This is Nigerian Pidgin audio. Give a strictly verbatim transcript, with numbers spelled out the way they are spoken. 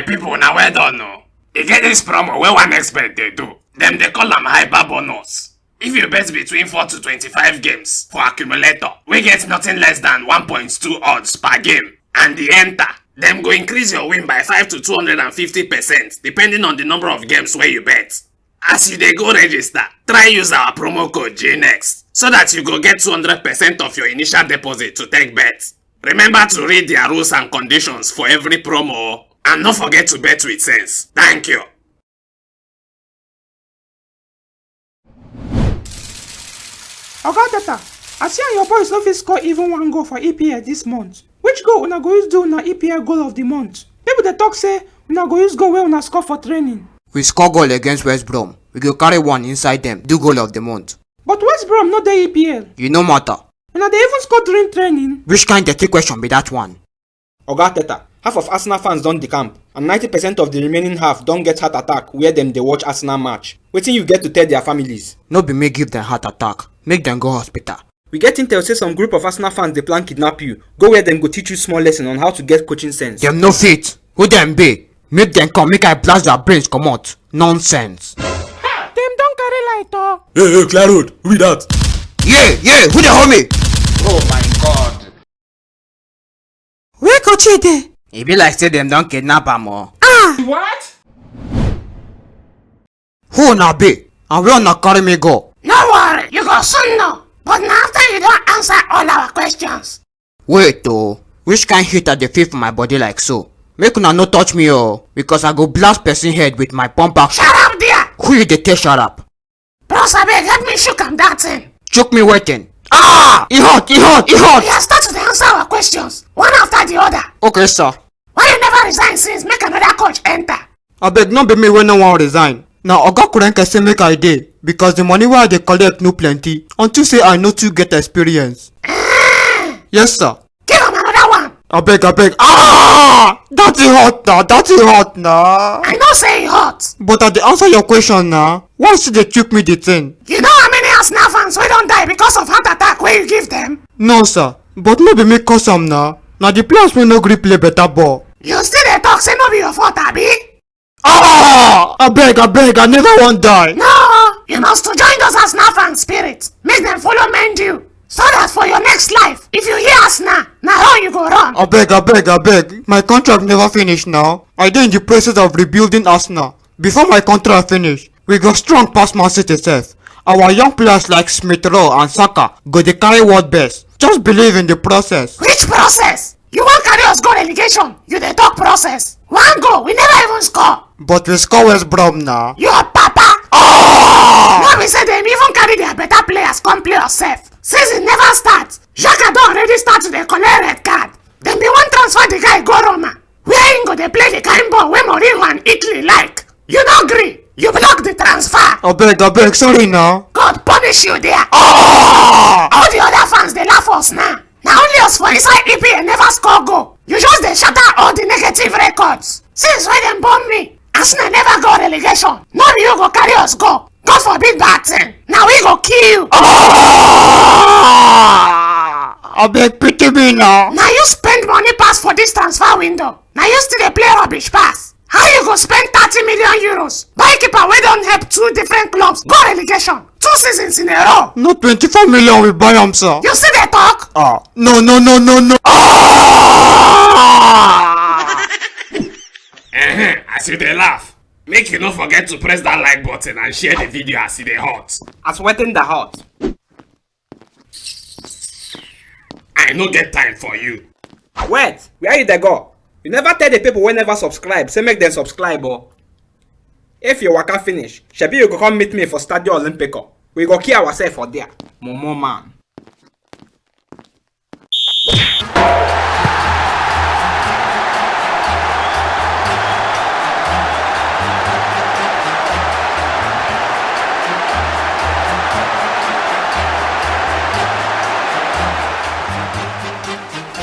People, na well done o. E get this promo wey one expert dey do. Dem dey call am hyper bonus. If you bet between four to twenty-five games for accumulator, wey get nothing less than one point two odds per game, and e enter, dem go increase your win by five to two hundred and fifty percent, depending on the number of games wey you bet. As you dey go register, try use our promo code G next so that you go get two hundred percent of your initial deposit to take bet. Remember to read their rules and conditions for every promo, and no forget to bet with sense. Thank you. Oga Teta, I see and your boys no fit score even one goal for E P L this month. Which goal una go use do una E P L goal of the month? People dey talk say una go use goal wey una score for training. We score goal against West Brom. We go carry one inside them, do goal of the month. But West Brom no dey E P L. You no matter. Una dey even score during training. Which kind dirty question be that one? Oga Teta, half of Arsenal fans don decamp, and ninety percent of the remaining half don get heart attack where dem dey watch Arsenal match. Wetin you get to tell their families? No be me give them heart attack. Make them go hospital. We get intel say some group of Arsenal fans dey plan kidnap you. Go where dem go teach you small lesson on how to get coaching sense. Dem no fit. Who dem be? Make dem come, make I blast their brains comot. Nonsense. Dem don carry light o. Hey, hey, clear road. Who be that? Yeah, yeah, who dey hold me? Oh my God. Where Kochi dey? E be like say dem don kidnap am o. Ah! What? Who una be? And where una carry me go? No worry, you go soon know. But na after you don answer all our questions. Wait o, which kind heat I dey feel for my body like so? Make una no touch me o, because I go blast person head with my pump action. Shut up there! Who you dey tell shut up? Bros, abeg, help me shook am that thing. Chook me wetin? Ah! E hot, e hot, e hot! Oya, start to dey answer our questions, one after the other. Okay, sir. Why you never resign since? Make another coach enter. Abeg, no be me wey no wan resign. Na Oga Kurenke say make I dey, because the money wey I dey collect no plenty, unto say I no too get experience. Yes, sir. Give am another one. Abeg, abeg. Ah! That e hot na, that e hot na. I know say e hot. But I dey answer your question na. Why you still dey chook me the thing? You know how many Arsenal fans wey don die because of heart attack wey you give them? No, sir. But no be me cause am na. Na the players wey no gree play better ball. You still dey talk say no be your fault, abi? Ah! Abeg, abeg, I never wan die. No, you must to join those Arsenal fan spirit. Make them follow mend you. So that for your next life, if you hear Arsenal, na run you go run. Abeg, abeg, abeg. My contract never finish now. I dey in the process of rebuilding Arsenal. Before my contract finish, we go strong pass Man City sef. Our young players like Smith Rowe and Saka go dey carry world best. Just believe in the process. Which process? You wan carry us go relegation? You dey talk process. One goal, we never even score. But we score West Brom na. Your papa! Oh! No be say dem even carry their better players come play us sef. Season never start. Xhaka don already start to dey collect red card. Dem bin wan transfer the guy go Roma, where him go dey play the kind ball wey Mourinho and Italy like. You no gree. You block the transfer. Abeg, abeg, sorry na. God punish you there. Ah! All the other fans dey laugh us now. Na only us for inside E P L never score goal. You just dey shatter all the negative records. Since wey dem born me, Arsenal never go relegation. No be you go carry us go. God forbid bad thing. Na we go kill you. Ah! Abeg, pity me na. Na you spend money pass for this transfer window. Na you still dey play rubbish pass. How you go spend thirty million euros buy keeper wey don help two different clubs go relegation two seasons in a row? No, twenty-four million we buy am, sir. You still dey talk? Ah, no, no, no, no, no. Ah! Ehen, as you dey laugh, make you no forget to press that like button and share the video as e dey hot. As wetin dey hot? I no get time for you. Wait, where you dey go? You never tell the people wey never subscribe say make dem subscribe o. If you waka finish, shebi you go come meet me for Stadio Olimpico. We go kill ourselves for there. Momo man.